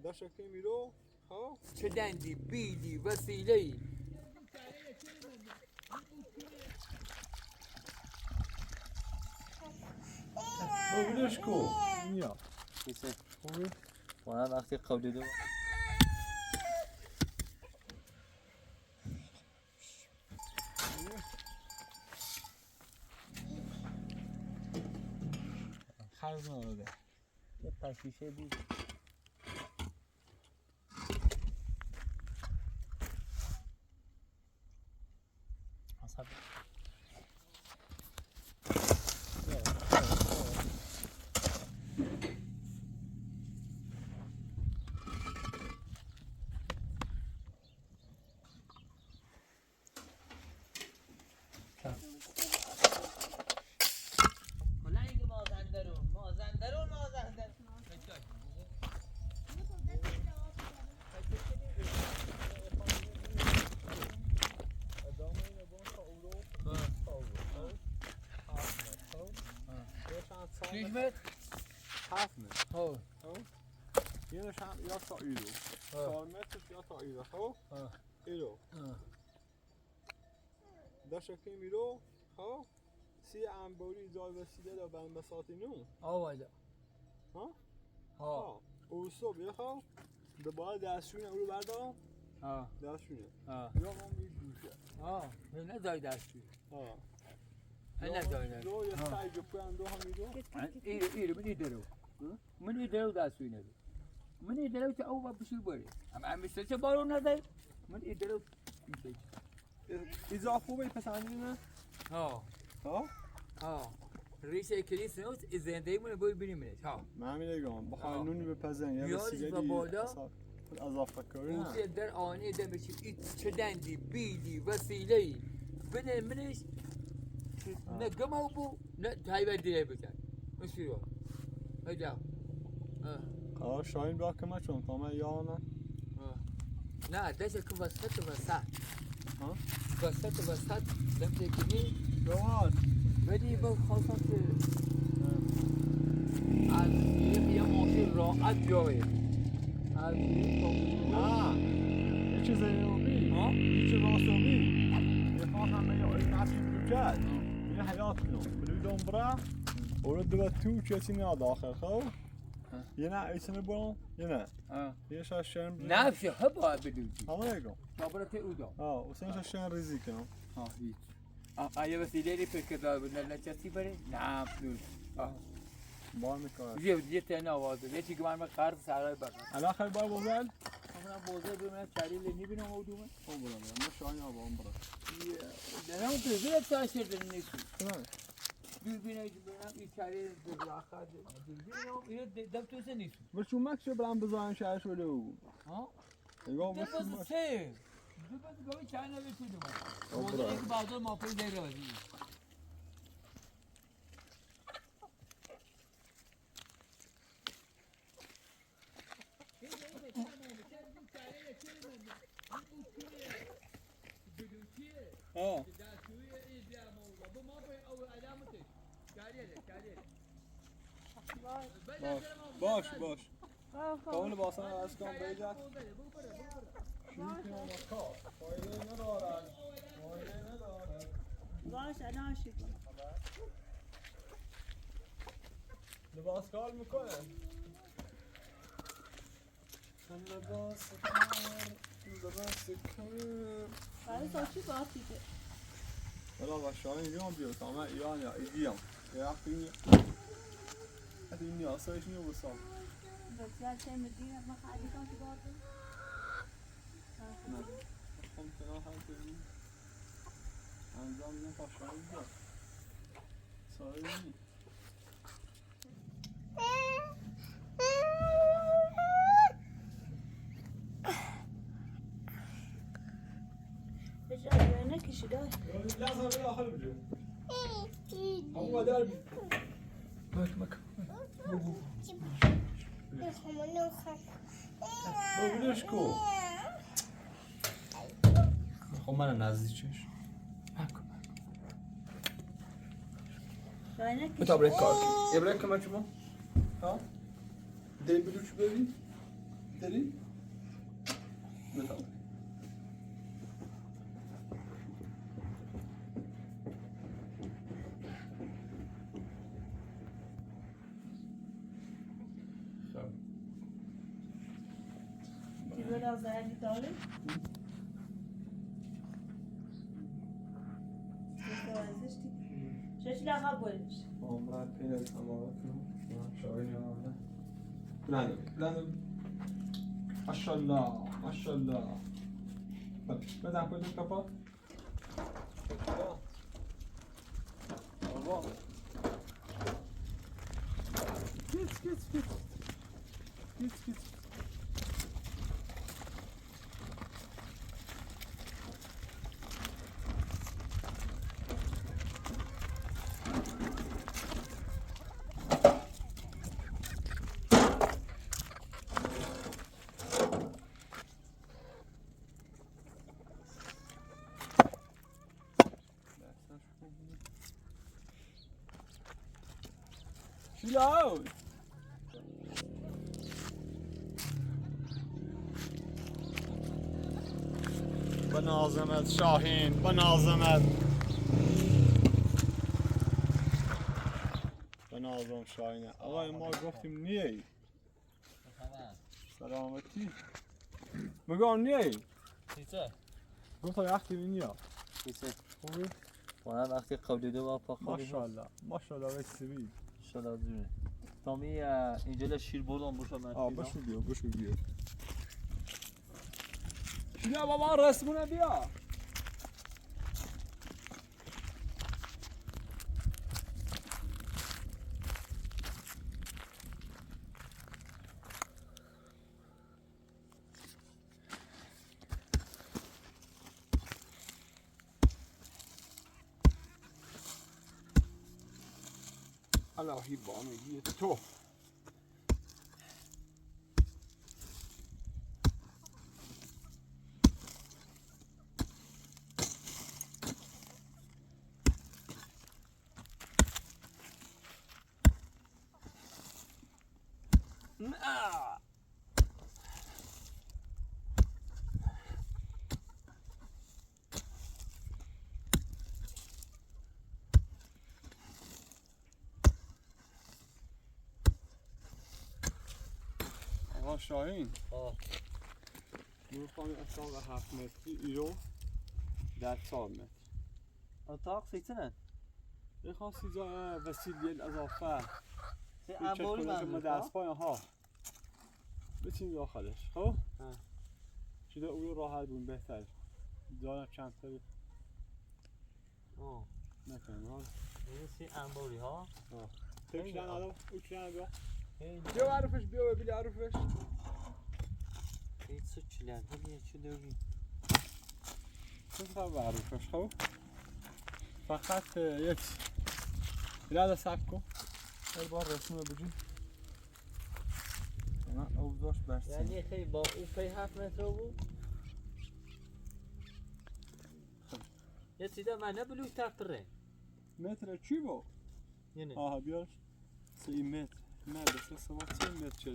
داشت میرو خب چه دندی بیلی وسیله ای. بابلش کو نیا کیسه خوبی؟ وانا وقتی قبلی دو خرج نداده. یه پشیشه بود. اصلا کلنگ مازندرون مازندرون مازندرون. ادامه اینو بون تا اورو تا اورو خب 7 متر خب یه چند 6 سال متر. 7 متر. ها. یه نشان یا تا ایرو 4 متر یا تا ایرو خب ایرو داشت که میرو خب سی انباری جای وسیله دا بند بساطی نو. آوالا. ها؟ ها. ها او صبح یه خب دوباره دستشونه او رو بردارم. ها. دستشونه. ها. یا هم یک گوشه. ها، نه زای دستی. ها. نه زای دستی. دو یه سعی جو دو هم میرو. ایرو ایرو من ایدرو من ایدرو دستوی نده من ایدرو که او بشی بره ام ام چه بارون نده من ایدرو میشه. ایزا خوبه پسندی نه؟ ها. ها. ها، ریشه کلیس نوت زنده مونه باید بینیم ها. من میگم بخوای نونی بپزن یه بیارش وسیله و بالا. خود اضافه کاری نه. اوسی در آنی در بشی ایت چه دندی بیلی وسیله ای بنه منش نه گمو بو نه تایبر دیره بکن مسیرو هجا. قرار شاین با که من چون تا من یا نه. نه دست که وسط وسط. ها؟ وسط وسط دم تکنی. جواد. ولی با خواستم که از یه ماشین راحت بیایه از یک نه یه چیز اینو ها؟ یه چیز راستوبی یه همه یا این نفسی بلو کرد یه حیات کنم بلو دون برا ورد دو تو چه نه داخل خب یه نه ایسنه برام یه نه یه شاش شن. نفشه هبا بدوجی. همه نگم. صبرت اودا. آه وسن شن ریزی کنم. ها هیچ آیا وسیله ری فکر دار بود نه چسی بره نه فلوس. بار میکنه. یه یه تنه آوازه یه چیزی که من قرض سرای بقیه. الان خیلی بار بزن. من بوزه ببینم چریل نبینم او دومه. خب برام من شاین آبا برا. نه اون پیزه تاشر نیست. نه. دوربینه ببینم این چریل دور دوربینه اینو دم تو نیست. بچون مکسو برام بزنم شهرش ولو. ها. نگاه ده بچون باز سه دو باز گاوی چند نوی تو دومه. آه، بوزه برا. که بازار مافی دیره بازی. ها. باش باش باش کامل باسن عوض کن بیجت شروع کنم کار فایده ندارد فایده ندارد. باش الان شد. لباس کار میکنه لباس کار لباس کار. برای ساچی بافیده. ولی با شاین بیام بیام تا من ایران یا ایدیم یه وقتی حتی این نیاسایش نیو بسام. بسیار چه مدینه ما خیلی کام که بافی. نه خب تنها هم که این انجام میدم تا شاین بیام سایه نی. اجازه نکشیده. لازم به داخل بجو هو در بی مک مک. بابلش کو خب من نزدیکش. نکشیده. بتا برک کار یه برک کم چما ها دی بلوچ ببین. داری؟ بفرمایید. خب. Die wil al zijn die tonen. شش لقب بولش. عمرن پیدا تمامتون شاهین آمده. بلند بلند. ماشاءالله ماشاءالله. بزن کدوم kapat. بابا گیت گیت گیت گیت گیت. Chill. بنازمت شاهین، بنازمت، بنازم شاهینه. آقای ما گفتیم نیایی. سلامتی. میگم نیایی. چیزه؟ گفت وقتی نیا. چیزه؟ خوبی؟ وانا وقتی قبلی دو با پا قبلی. ماشاءالله ماشاءالله ویسی. ماشاءالله زونه. تامی اینجا شیر بردم بوشا من. آه بشو بیا بشو بیا. بیا بابا رسمونه بیا. الهی بانوی تو. نه. آقا شاهین. میخوام اتاق 7 متری ایرو در 4 متر. اتاق سیتنه؟ میخوام سیزا وسیله الاضافه. سی انباری ما دست پای ها بچین داخلش. خب؟ چیزا او راحت بون بهتر. دارم چند تا نکنم ها. سی انباری ها؟ تکشن آدم اوکشن بیا. بیا عرفش بیا بیا عرفش. هیچ چیزی دیگه چه دوری؟ تو عرفش. خب؟ فقط یک لا صبر کن. هر بار رسمه بجی. من اوضاعش برسیم. یعنی خیلی با او پی 7 متر بود. یه چیزا من نبلو تفره. متر چی بود؟ یعنی آها بیار 3 متر. نه بس 3 متر چه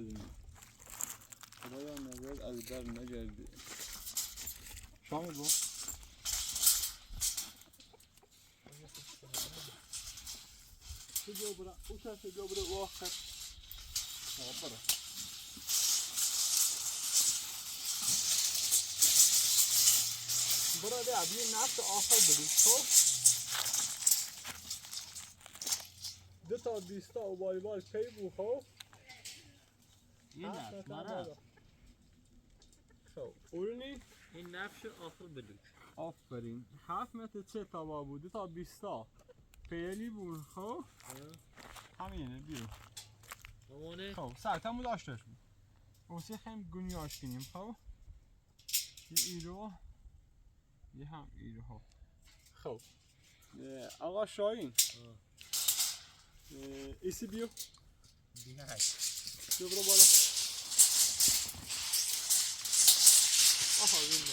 خدایا نظر از بر نگردی. شامل بود. بیا برا او طرف بیا برا او آخر. برا. برا ده بیا نفت آخر بدی. خب؟ 2 تا 20 تا و والیبال کی بود. خب؟ این نفت مرا. خب اونی این نفش آخر بدوش. آفرین. 7 متر چه تا بود؟ 2 تا 20 تا پیلی بود. خب؟ همینه بیرو. خب ساعت همون داشتش بود. اوسی خیم گونیاش کنیم. خب؟ یه ایرو یه هم ایرو ها. خب آقا شاهین ایسی بیو. بیا برو بالا. آها این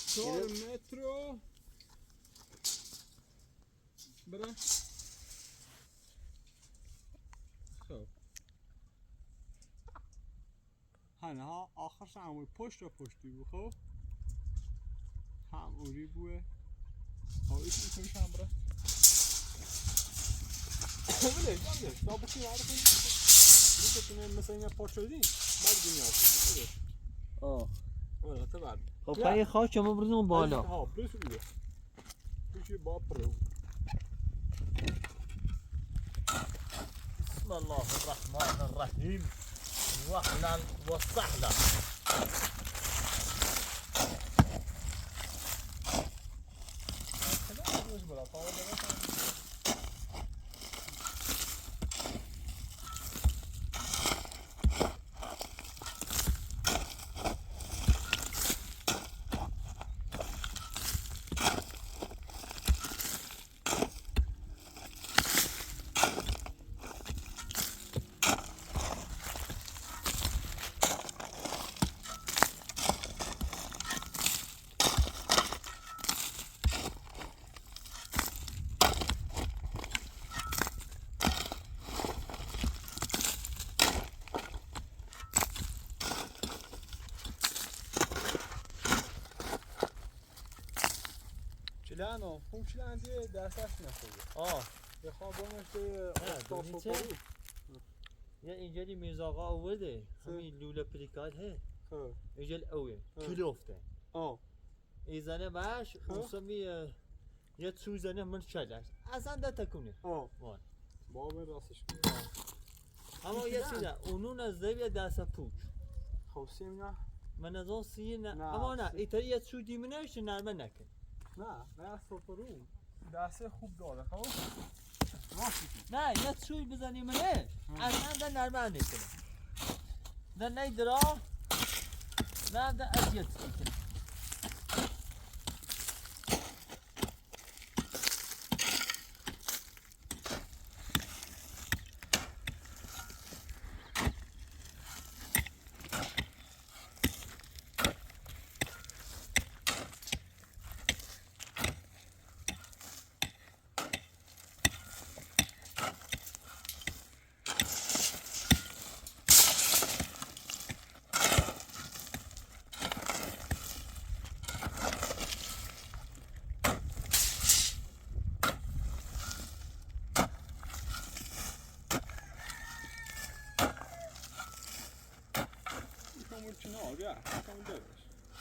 4 متر برا. خب ها آخرش هم پشت و پشتی بود خب هم اوری بوه ها ایش ایش هم بره بله جانده تا بکنی عارفین بکنی مثلا این پاک شدی بعد دنیا شد آه آره تا بعد خب پای خاک ما بریزم بالا ها بریز دیگه بریز با پرو. بسم الله الرحمن الرحیم واهلا وسهلا. چلانو خوب چلان دیگه دستش نخورده. آه یه خواب بانش دیگه آفتاب دونی چه؟ یه اینجوری میرزاقا آورده همین لوله پریکات هه خب اینجا اوه اه. کلوفته آه ایزنه باش خب. اون یه چوزنه من شدش اصلا ده تکونه آه وای. بابا راستش اما یه چیزه اونون از زویه دست پوک خب سیم نه من از اون سیه نه نه، اما نه سی- ایتاری یه چودی منش نرمه نکن نه نه از رو دسته خوب داره خب راست نه یه چوی بزنی منش اصلا ده نرمه نکنه نه نه درا نه ده اذیت میکنه. همون چنار یا همون درش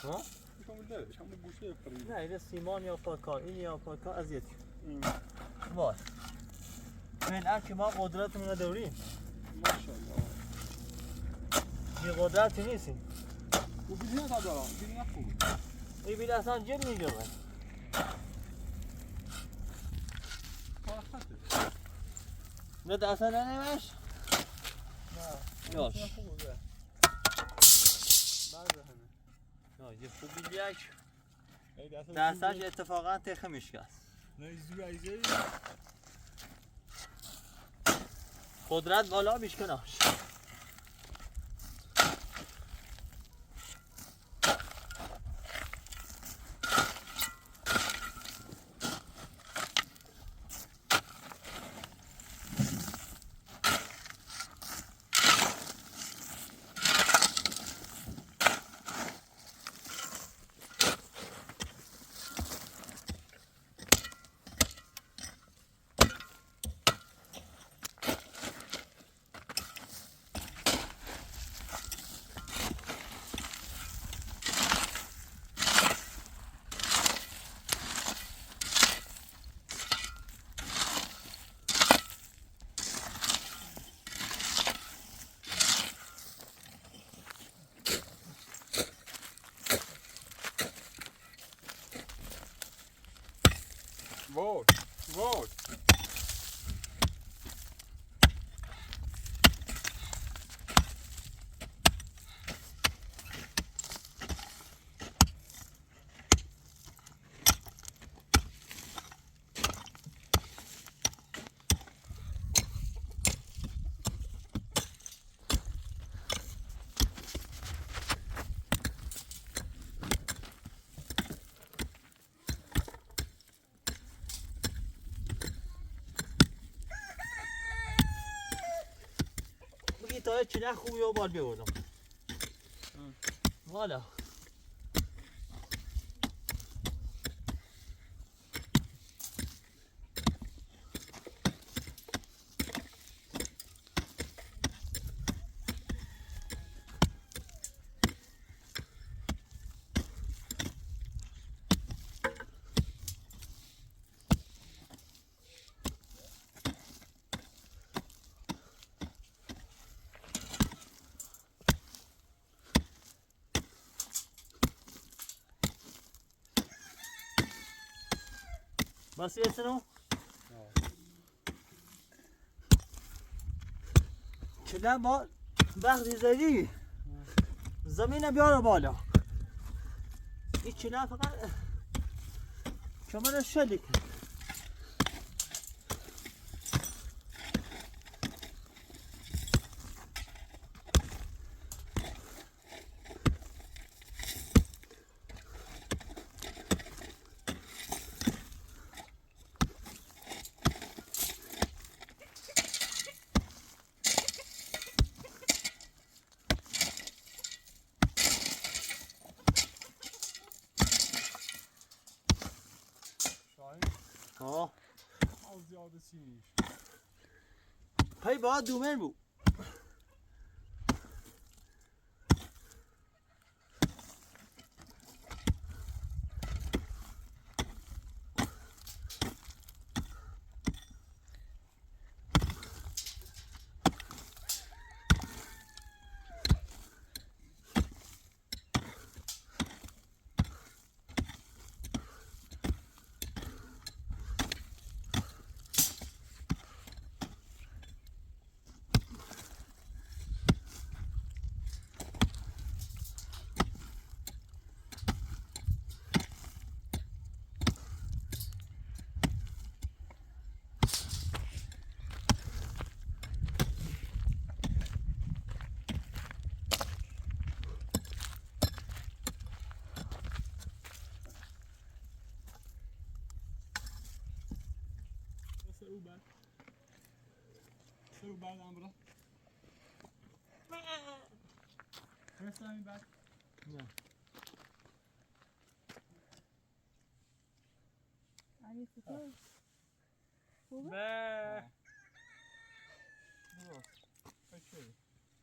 ها؟ همون درش همون گوشه پرید نه اینه سیمان یا پاکا این یا پاکا اذیت وای من که ما قدرتمون رو داریم ماشاءالله بی قدرتی نیستیم. و بیدی نه دارم بیدی نه خوب این بیل اصلا جب میگیره کار خطه نه اصلا نمیش نه یاش. خوب بوده بعد همه نه یه خوب بیل یک ای دست دستش اتفاقا تخه میشکست. نه زو ایزه قدرت بالا میشکناش. وای وای بگی تا چنه خوبی و بار بیاوردم. Voilà. بس يسنو چلا با وقتی زدی زمین بیاره بالا. این چلا فقط کمر شلی کن. شاهین آه از زیاده چی نیست. پی باید دومن بود. سر او بعد سر او بعد هم برا مثل همین بعد. علی خوبه؟ خوبه؟ به اوکی.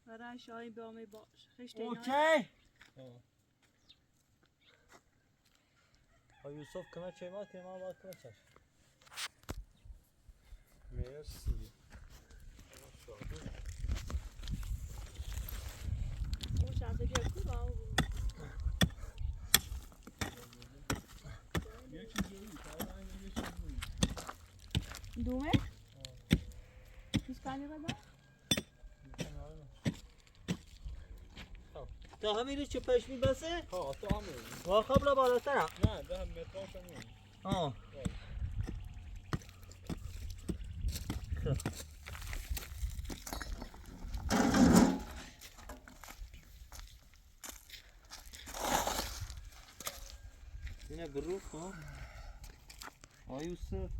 برای شاهین به آمه باش خشت اینا. اوکی. آه. یوسف کمه چه ما که ما باید کمه چش. مرسی. اون شب دیگه خوبه. یه چیزی روی تا یه چیزی روی. دومه؟ هیچ کاری بده؟ تا همین چه پشمی بسه؟ ها تا همین. و خب را بالاتر. نه ده متراش هم. آه. اینه بروف ها. آه یوسف.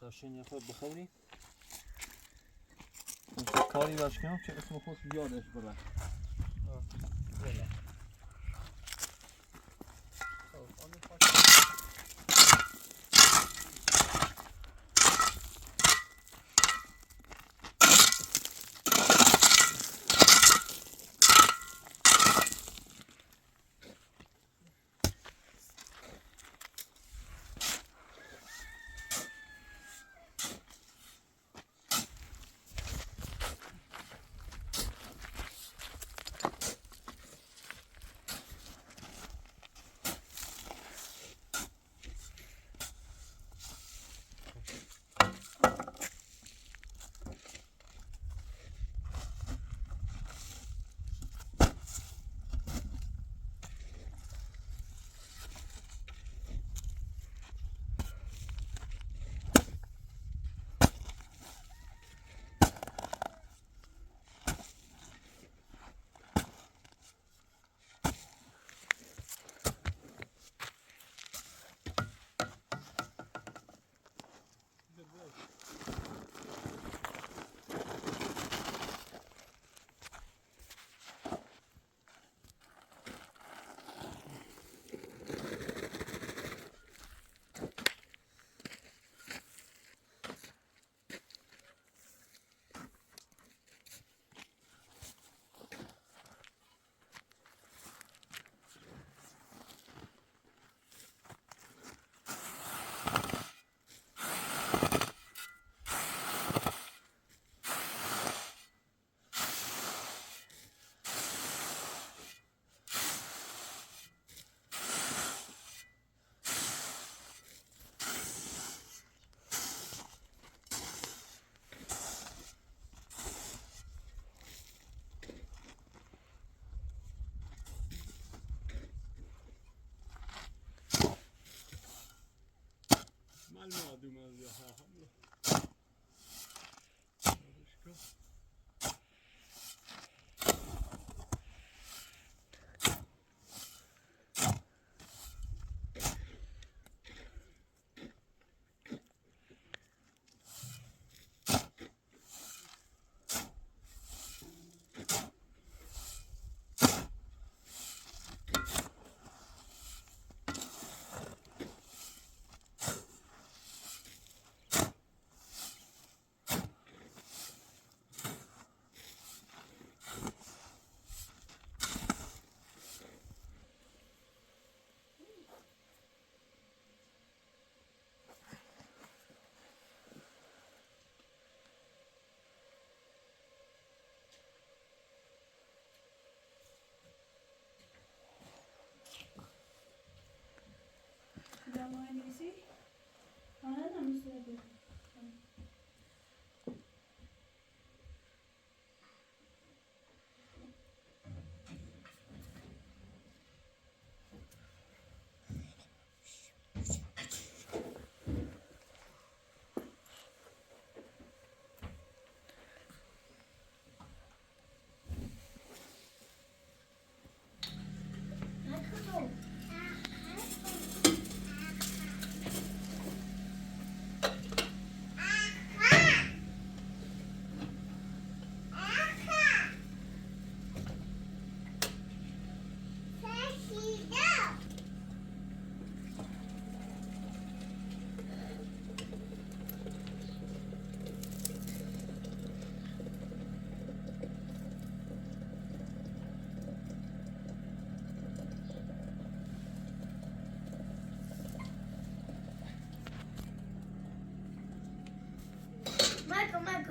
تا خود بخوری کاری باش کنم که اسم خود یادش بره.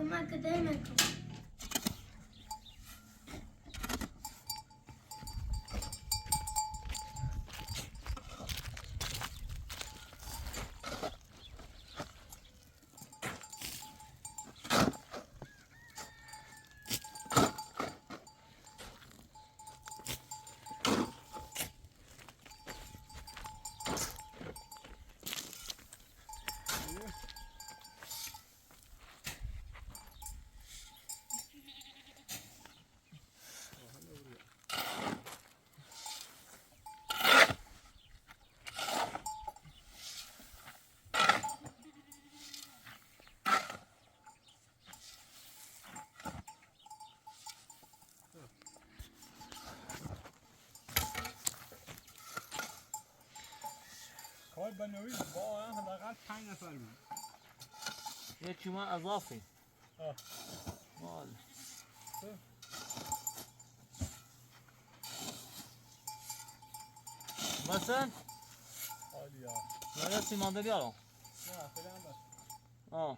کمک نمیکنم. کار بنوی واقعا حداقل 5 نفر بود. یکی من اضافی. آه. مال. مثلا عالیه. نه سیمان بیارم. نه فعلا بس. آه.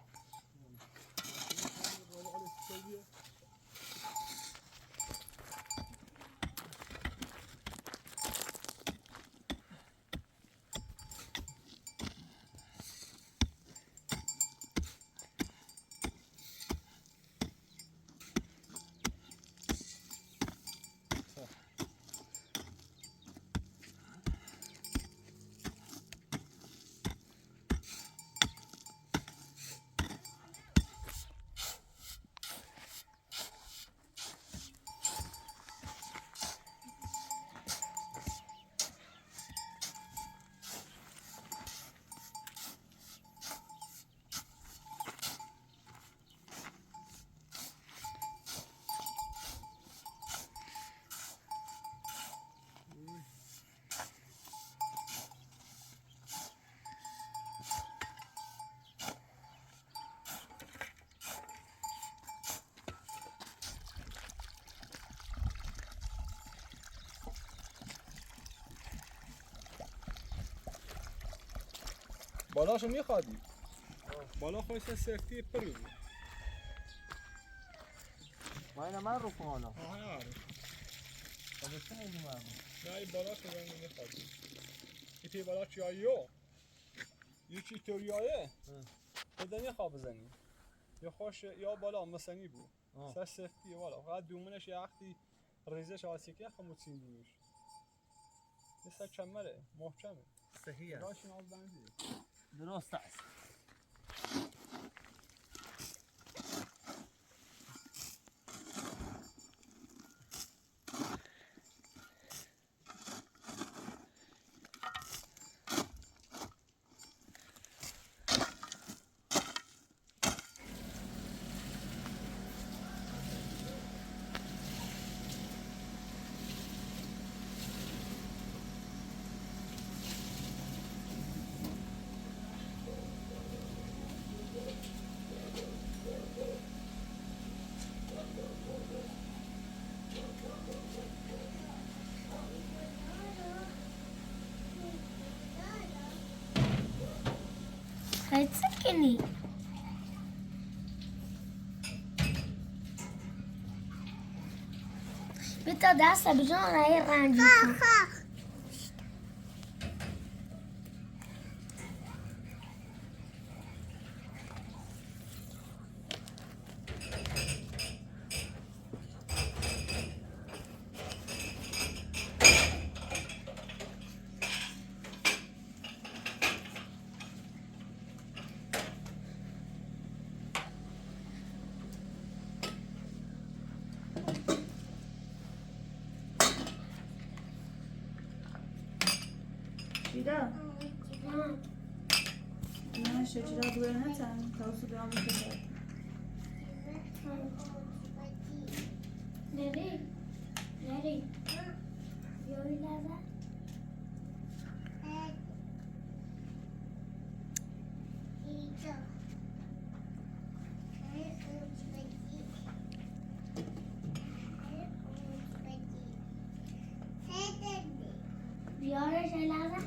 بالاشو میخوادی بالا خوش سفتی پر بود. ما اینا من رو کن حالا. آها نه آره. خب چه میگی من؟ نه این بالا شو میخوادی. این پی بالا چیاییو یه چی توریایه بده میخواه بزنی یا خوش یا بالا مثنی بود. سر سفتی بالا فقط دومنش یه وقتی ریزش آسیکه خموچیندیمش. یه سر کمره محکمه. صحیح راش این آب بندیه. درست است. خیلی بتا دست بجان رای رنجی کن. چیدا؟ نه شجرا دوره نتن تا سو بیام بکشد. نری نری یوی لازم بیارش لازم.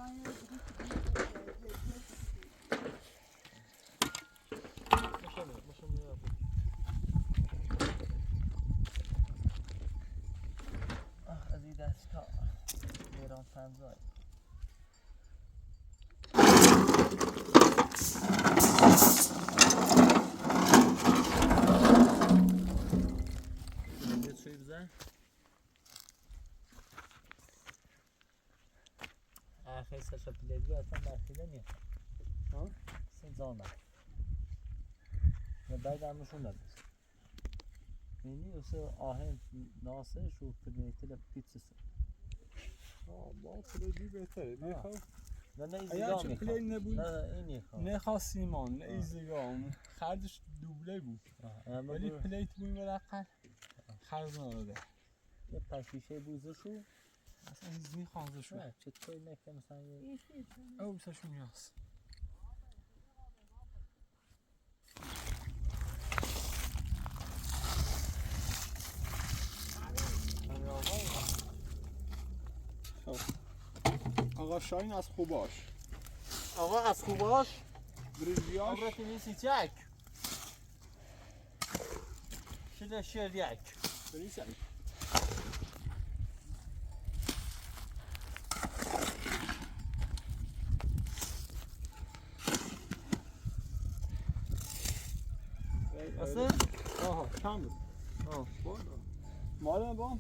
آخ از این دستگاه ایران فنزای چی بزن؟ آخه سرش پلیدو اصلا برخیده نیست. ها؟ سه زانه. و بعد همشون نداشت. یعنی اصلا آهن ناسش و پلیتل پیتسس. آه با پلیدی بهتره. آه. بیا. نه نه اگر ایزیگاه چه میخوام. پلی نبود نه نه این میخوام. نه خواست سیمان نه آه. ایزیگاه خرجش دوبله بود، اما ولی برو. پلیت بود بالاخره خرج نداده. یه پشیشه بوزشو اصلا هیچ میخوازشون. نه چطور نه که مثلا یه او سشون نیاز. خب آقا شاین از خوباش. آقا از خوباش. بریزیاش. آقا نیستی چک شده شیر یک. بریز یک. اصلا؟ آها کم بود. آه. مال با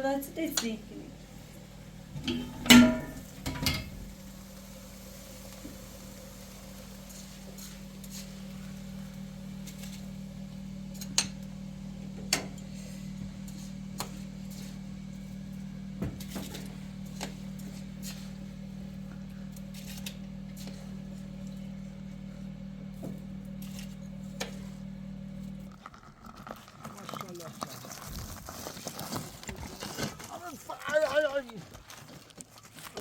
That's it.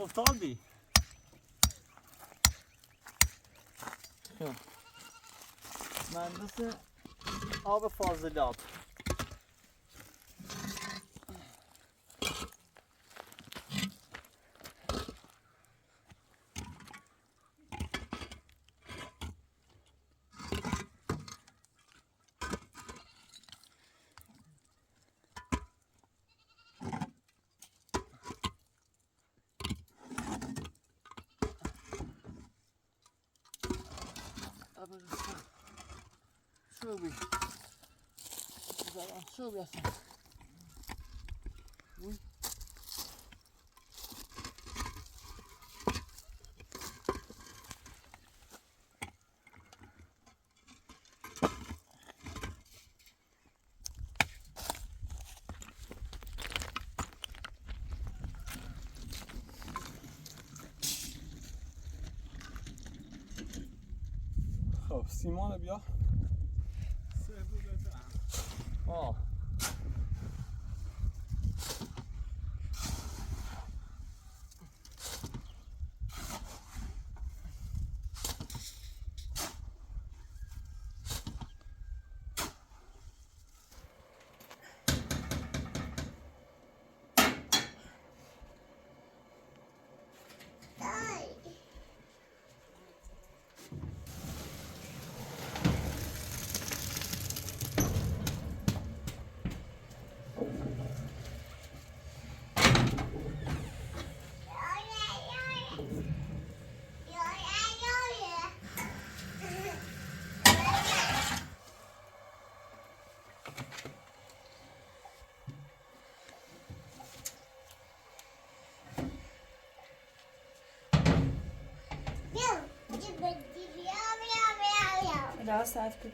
افتادی. مهندس آب فاضلاب. شو بی شو بی اصلا. خب سیمان بیا. آه Das after.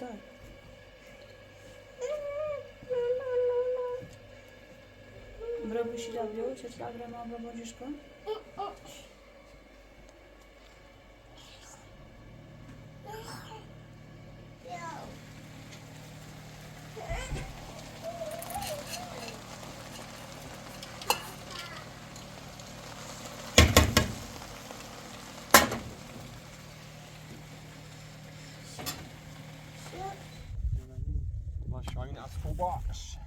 برا بوشی لا بیو چه برا ما برا بوشیش کن. شاهین از خوباش.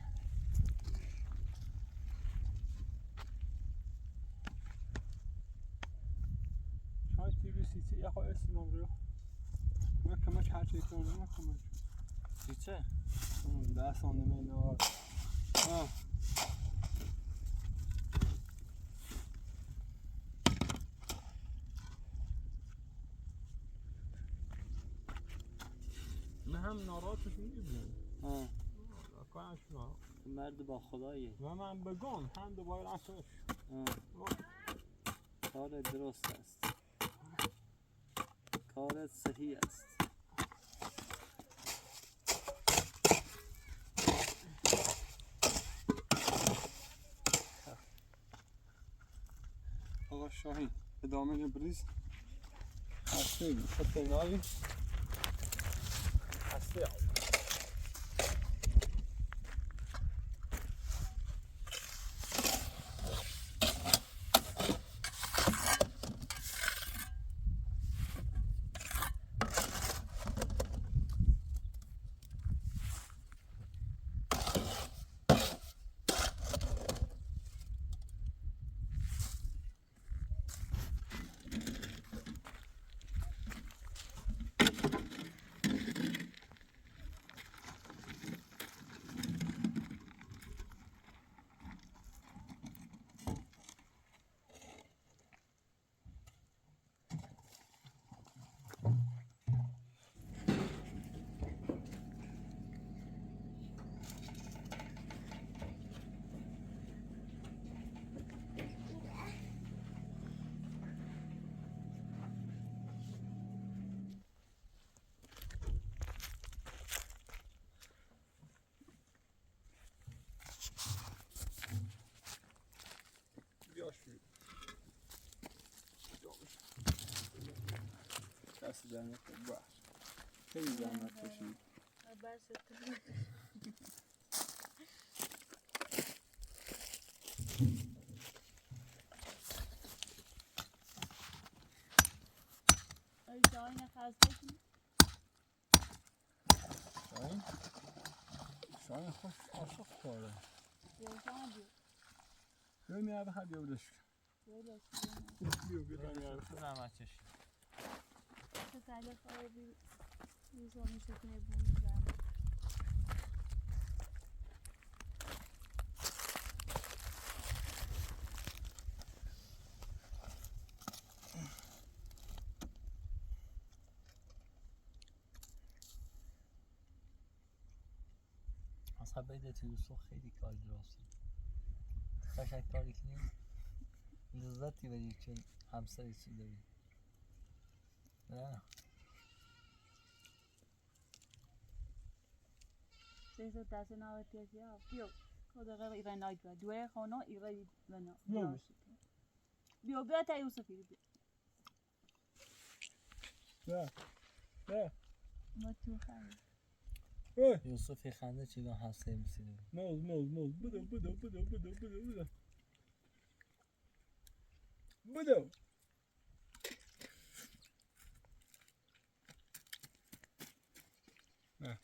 شاید تیگه سیتی یه خواه اسم رو ما کمش هر چی کنم ما کمش چه؟ دست آن نمی آه نه هم ناراحتش میبینم. مرد با خدایه. و من بگم هم دوباره عصاش. کار درست است. کارت صحیح است. آقا شاهین ادامه بریز. هسته خط نایی هسته. دست در نکنه باش. خیلی زحمت کشید. شاهین شاهین خوش عاشق کاره. بیا میاره بخواه بیا بلش بیا بیا میاره. زحمت کشید. اصلا بده تو یوسف خیلی کار درسته. قشنگ کاری کنی لذتی بری چون همسری چی داری. نه سه دست ناوتی یا بیو خدا غیر ایران نایت با دوی خانه ایران بنا بیو بیا تا یوسفی بیا نه نه ما تو خیلی یوسفی خنده چی دون همسایه میسیده. موز موز موز بدو بدو بدو بدو بدو بدو بدو. نه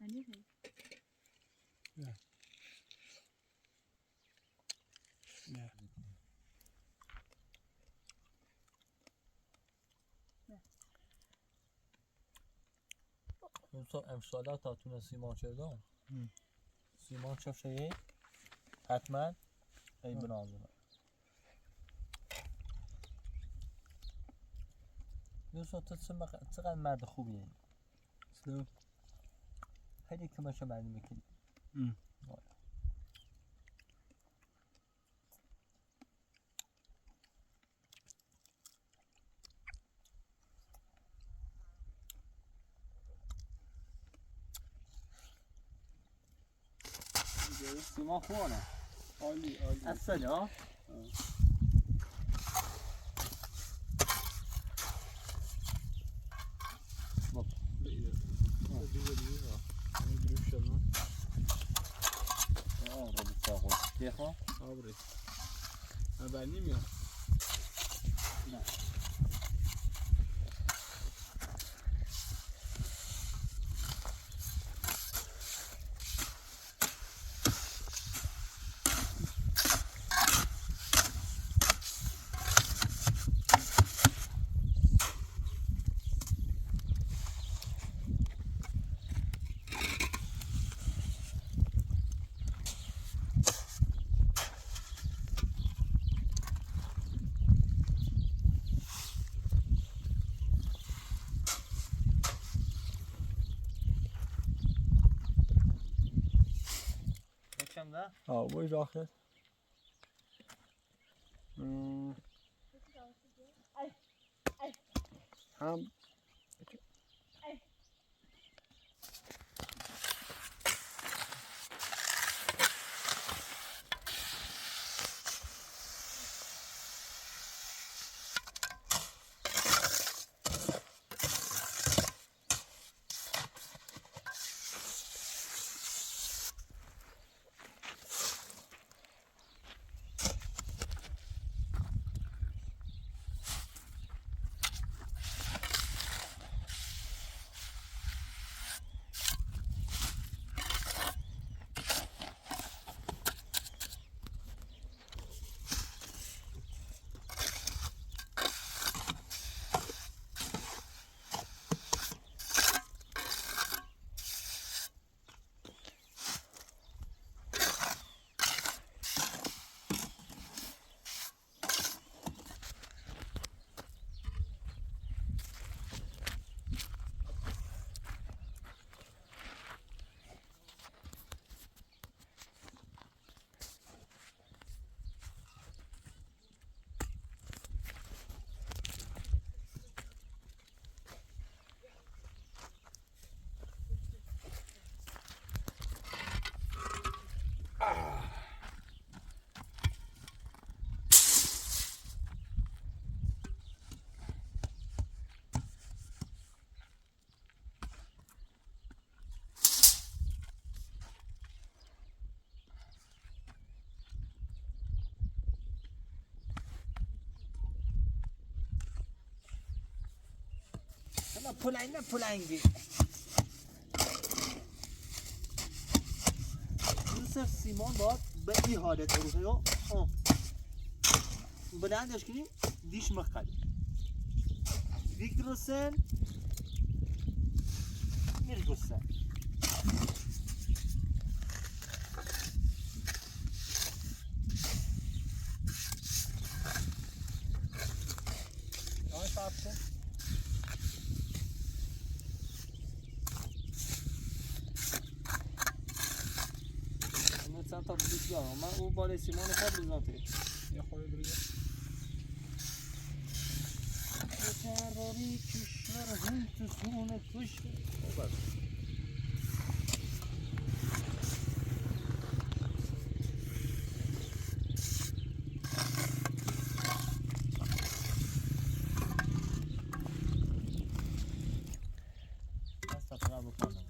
نه نه. یوسف امسالا تا تونه سیمان چردم سیمان چه حتما ای بنازم. یوسف تو چقدر مرد خوبیه. سلام. خیلی کمش مردی میکنی. سیما خوانه. عالی عالی. اصلا ها. نه. Ja, wo ist auch jetzt? هم پلنگ نه پلنگی یوسف سیمان باید به این حالت رو یا بلندش کنیم دیش مخل دیگ درستن میرگستن. چند تا بلیط دارم من او بالای سیمان خود بزنم. یه خورده دیگه. تراری کشور هم تو خون کش. دست فقط بکنم.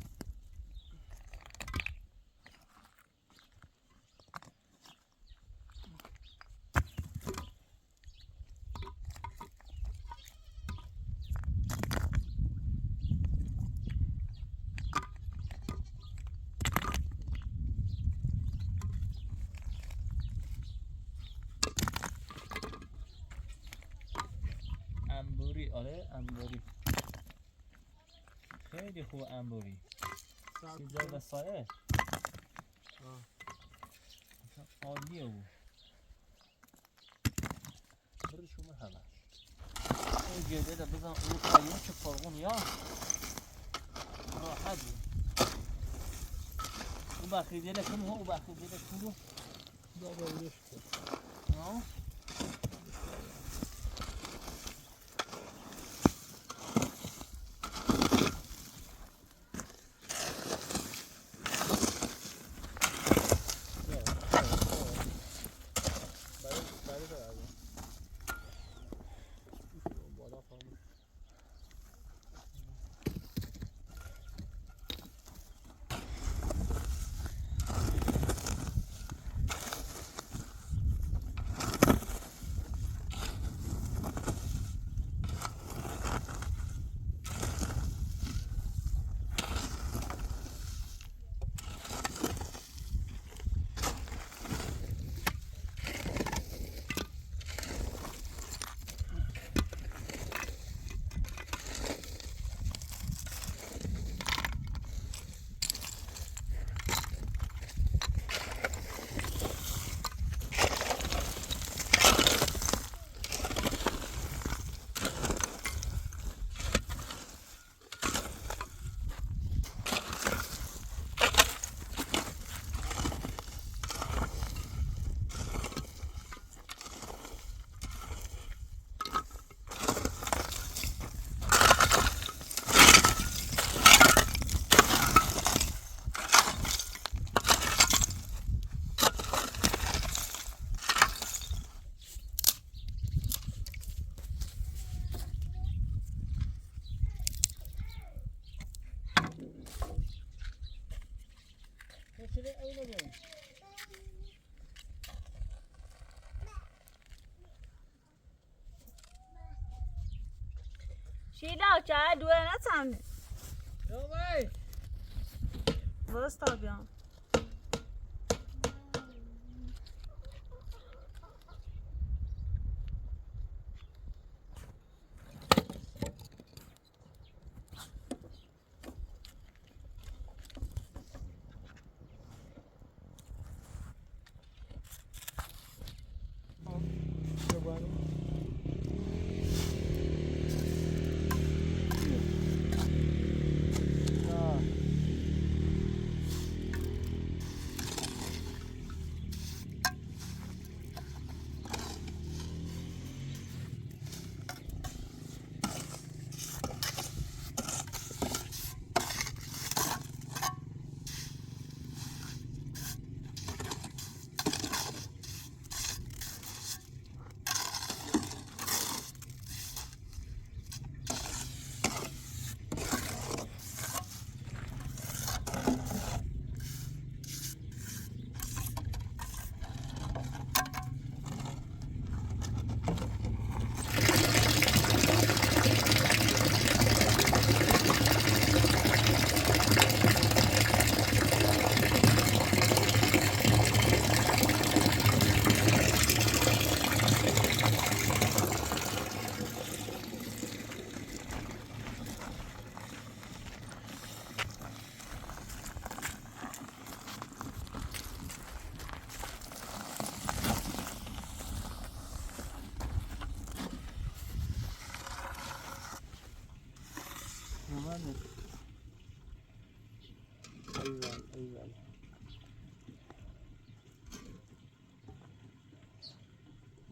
انبوری، آره انبوری خیلی خوب. انبوری سیزده وسایل عالیه. او برو شما همش اون گرده ده بزن او قیوم که فرغون یا راحت بود. او بخی دل کن، او بخی دل کن. بابا ولش کن. آه. چرا اینو ببین. شیلا چه دوه نتم. یا واستا بیام. ایول ایول.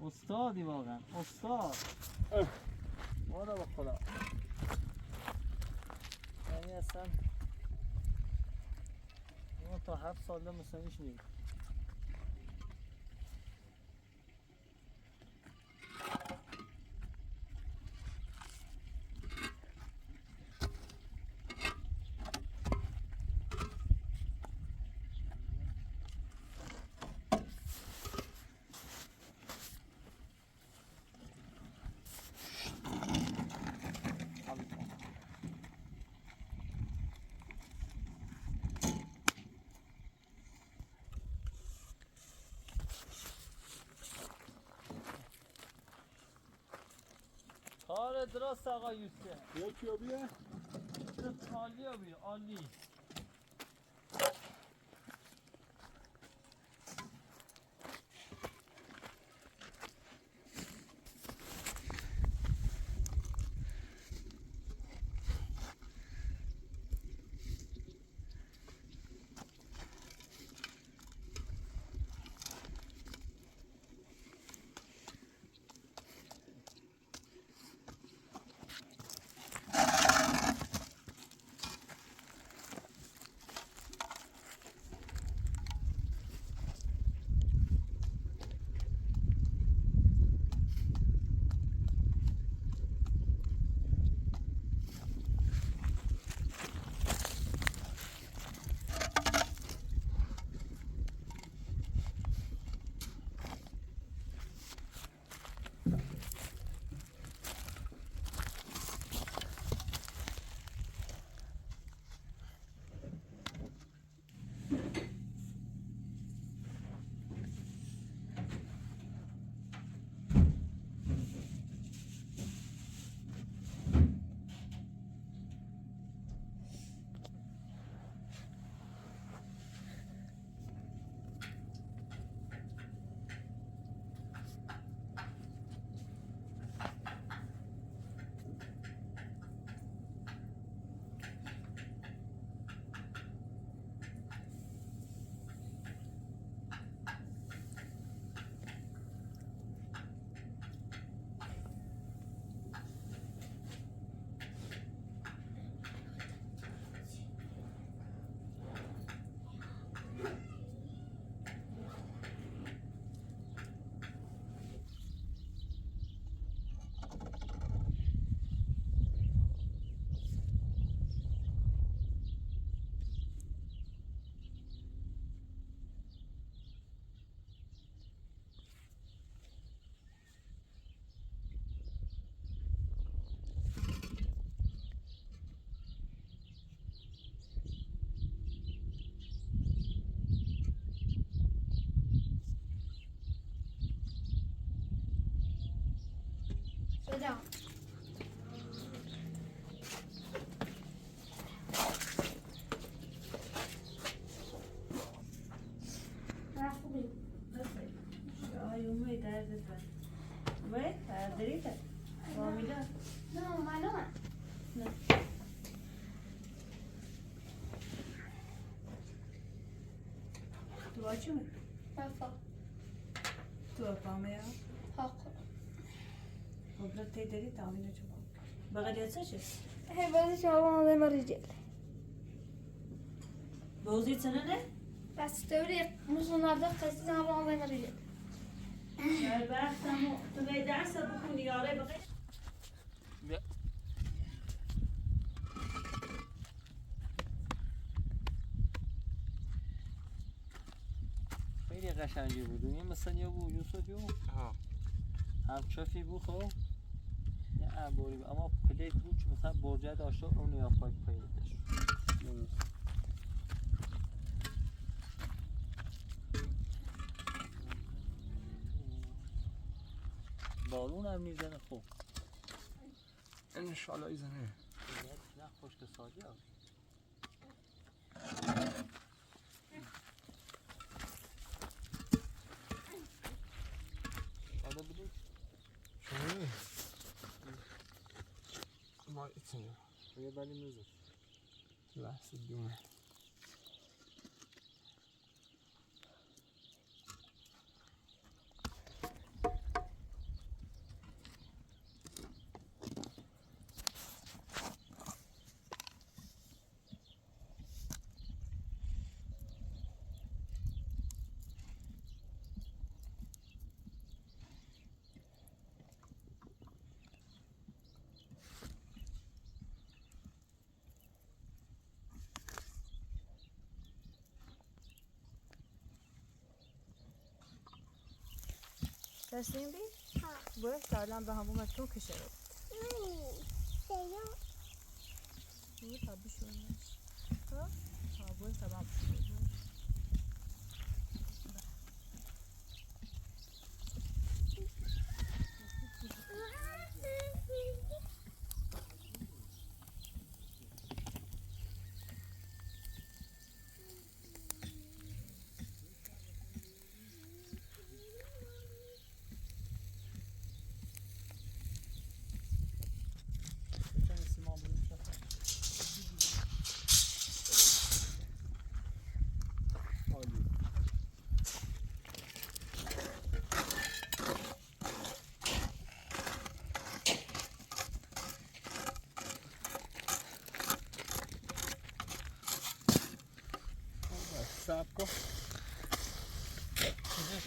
استادی واقعا استاد. برو به خدا. یعنی اصلا ما تا 7 سال مثلا هیچ نیم. کار درست آقا یوسف. یکی آبیه؟ عالی آبیه، عالی. خدا. بوزيت سنة بس توري مش النهارده قصدي انا بين الرجال. خیلی قشنگی بود. این مثلا یه بود یوسف یو همچفی بود، خب یه انباری بود، اما پلیت بود که مثلا برجه داشت و اون یا پای پای داشت. بارون هم میزنه. خوب انشالله ایزنه. نه خشک سالی هم. حالا بده. ما ایتنه. یه بلی میزد. لحظه دومه. تسلیم بی؟ باید تا الان به همون تو کشه رو. تا بشونش. ها؟ ها باید تا بشونش. صبر کن.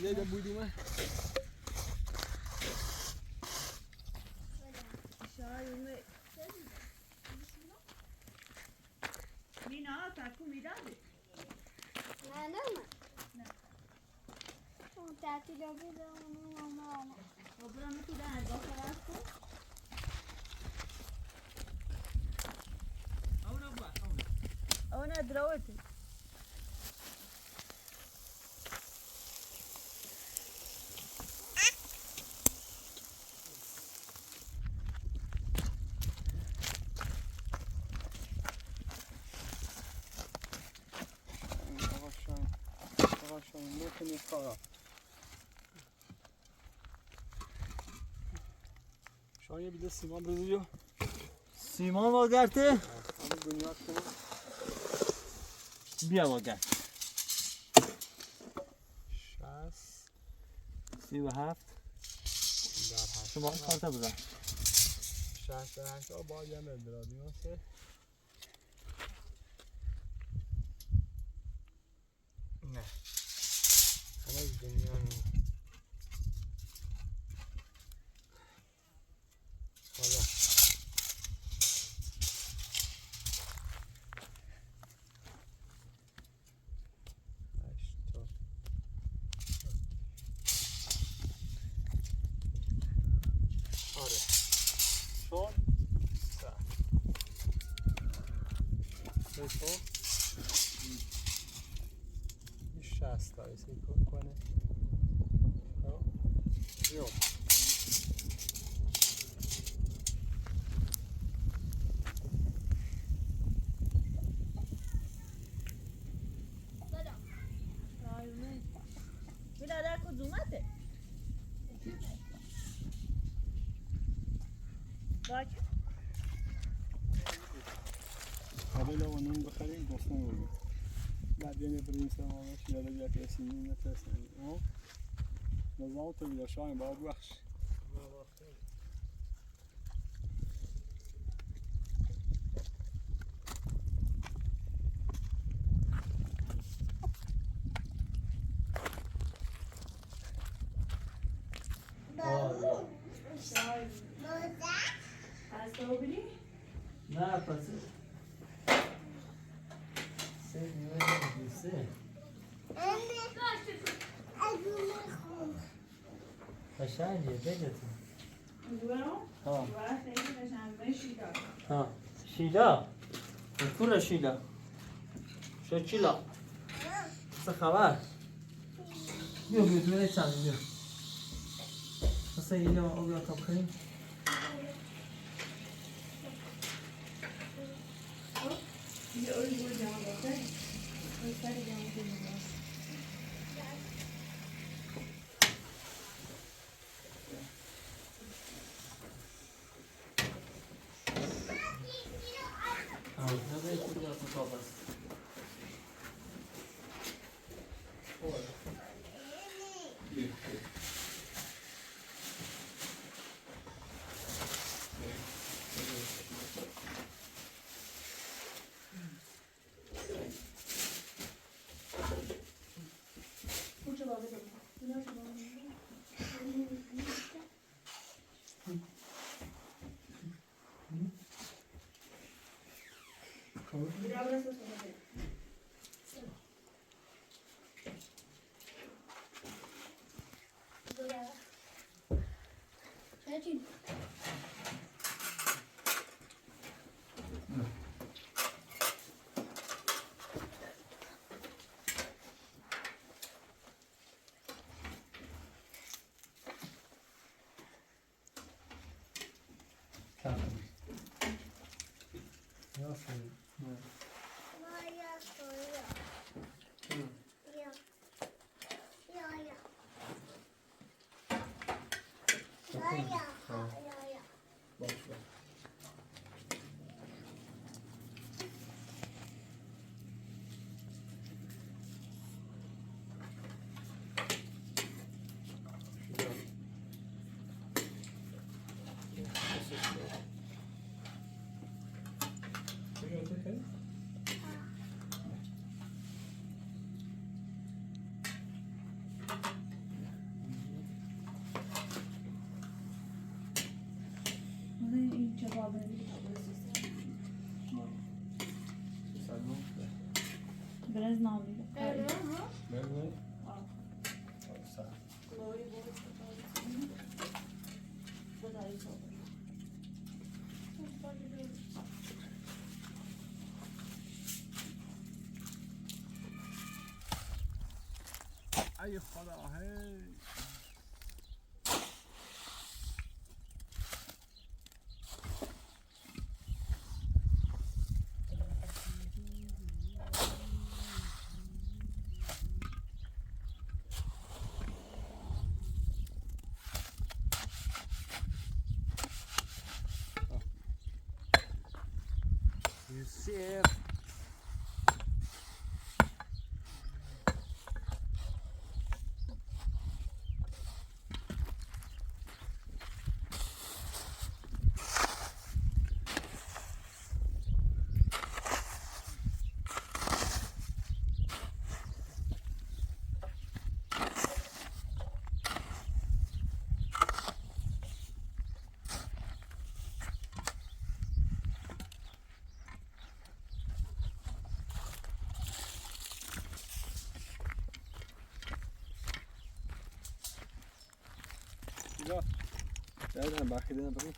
یه ده بودیمه. مینا تاکو میدادی؟ معلومه. اون تعطیل بود اون ماما. خب برم تو ده نگاه کن. اونا دروتي. آقا شاین، آقا شاین میکنی کارا. شاین یه بیده سیمان بزنی. سیمان واگرته؟ همون بنیاد کنم. بیا واگر. 60 37 در 8. شما کارت بزن. 60 در 8 با یه مدرادی واسه. نه. همه دنیا نو. حالا هشت تا. آره. شد؟ سه. سه تا. این 60 تا ایسی کنه. یو. قبل ونون بخریم دوستان بودیم بعد یعنی بریم سلامش یالا بیا کسی نترسن نظام تو بیا شاین با بخش نه پس سه قشنگه بگتون ها ها شیلا پور شیلا شکیلا چه خبر بیا بیا تو چند بیا مثلا اینا آب یا بخوریم ای خدا هی یوسف Ja, dan mag je dit naar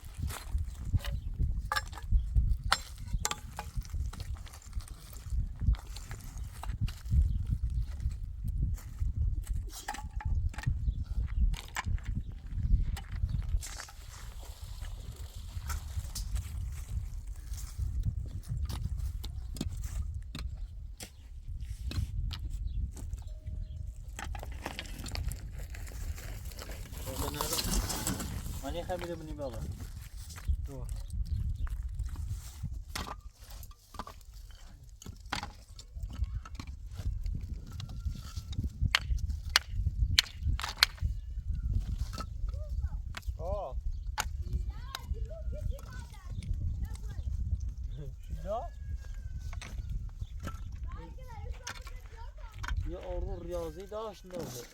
من خیلی بنی بابا. دا یه آرو ریاضی داشت نوزه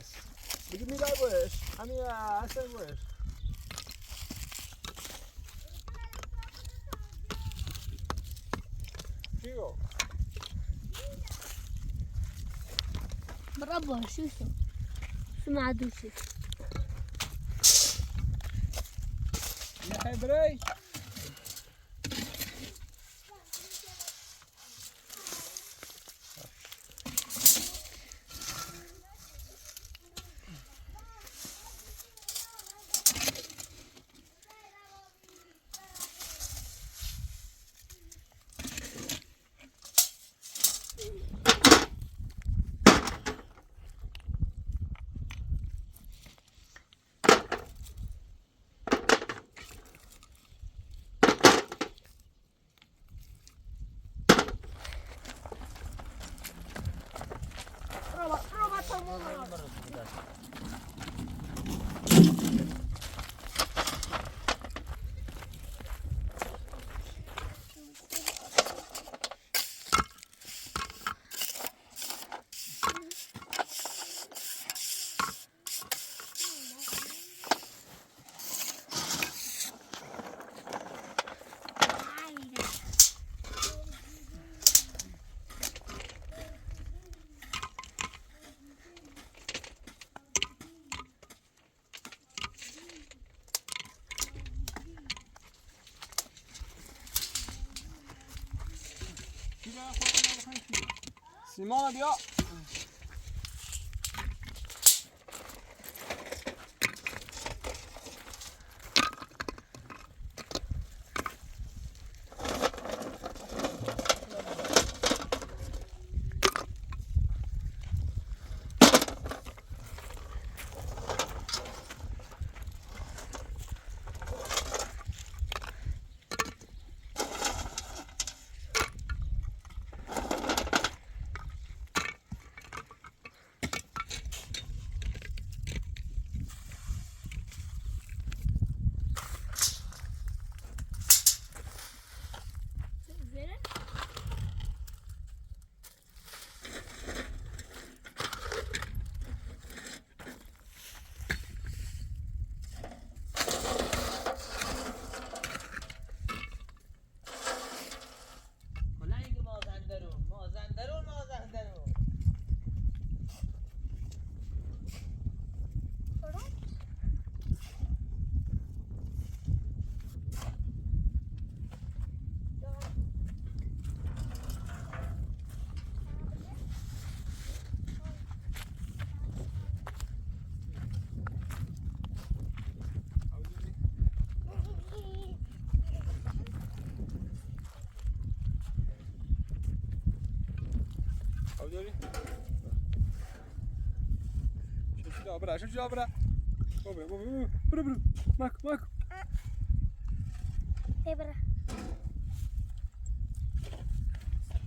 بگی میلای باش همین حسن باش چی گفت؟ برافو شو شو شو مع دوشي میخوای برای؟ سیمان بیا. داری؟ شو برا شو برا برا برا برا ماك ماك برا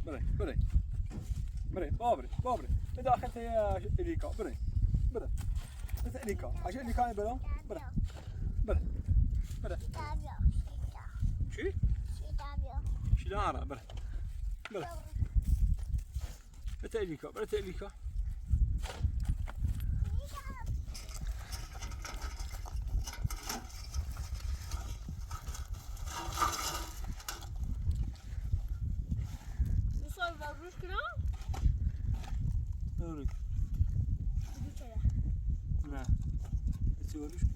برا برا برا بابري بابري داخل يا اليكا برا برا اليكا عشان اليكا برا برا برا برا شو شو دارة برا برا برا برا تأليكا نه تسوي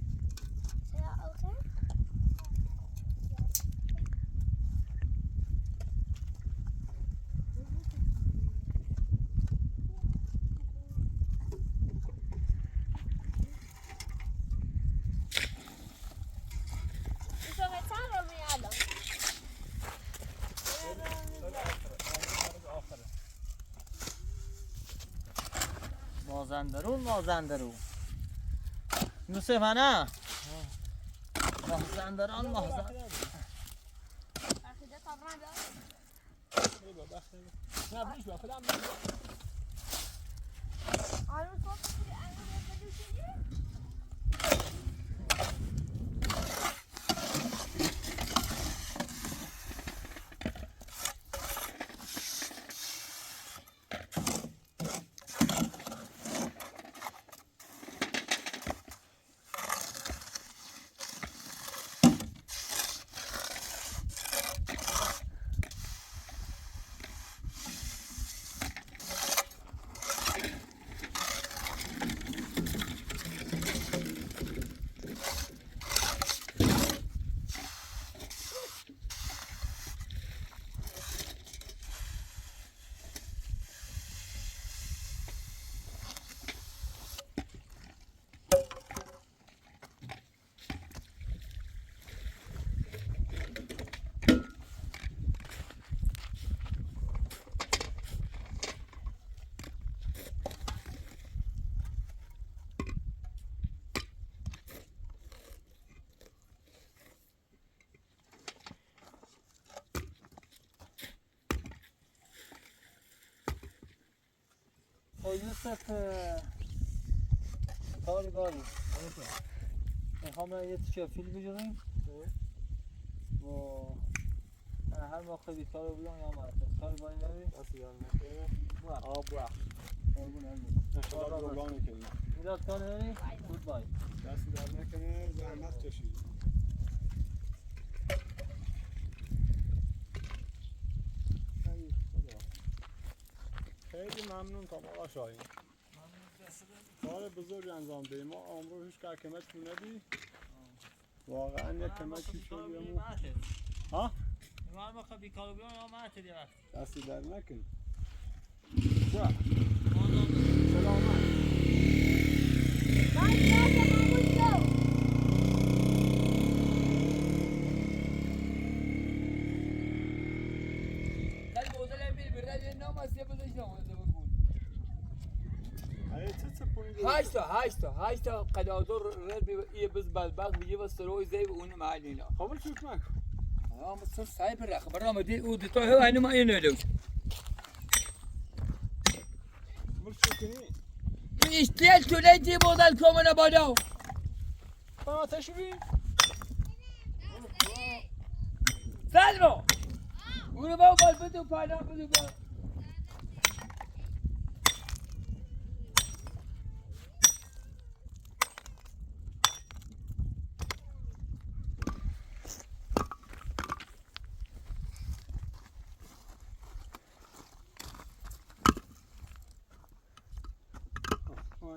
مازندرون مازندرون یوسف نه مازندران مازندران خب یوسف، کاری باری میخوام یه تیکه فیل بگیریم و هر موقع بیکار بیام یا مرکز کاری باری نبی؟ دست در نکنه. آب بوا. انشالله جبران میکنیم. میلاد کاری داری؟ گود بای. دست در نکنه، زحمت کشید. ای خدا، خیلی ممنون تا آقا شاهین، کار بزرگ انجام دادیم. ما امروز هیچ که کمک ندی، واقعا یک کمکی شدیم. ها؟ هر موقع بیکار بیام یا مرکز یه وقت. دستی در نکن. سلامت. هشتا قدادور رد یه بز بدبخت یه بز سروی زی و اون محلی اینا. قبل شو معك؟ اه بس سايبر خبر ما دي ودي تو هو انا ما ينلو. قبل شو كني؟ اشتيل تولدي بودل كومنا بالا. اه تشبي؟ سلمى اونو با بال بدو پالا بدو با.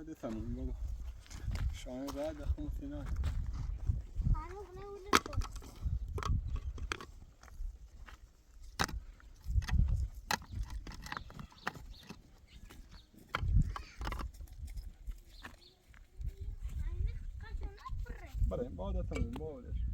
هذا ثمن بابا شاهین بعد اخو تینا. بله بعد تمام بعدش.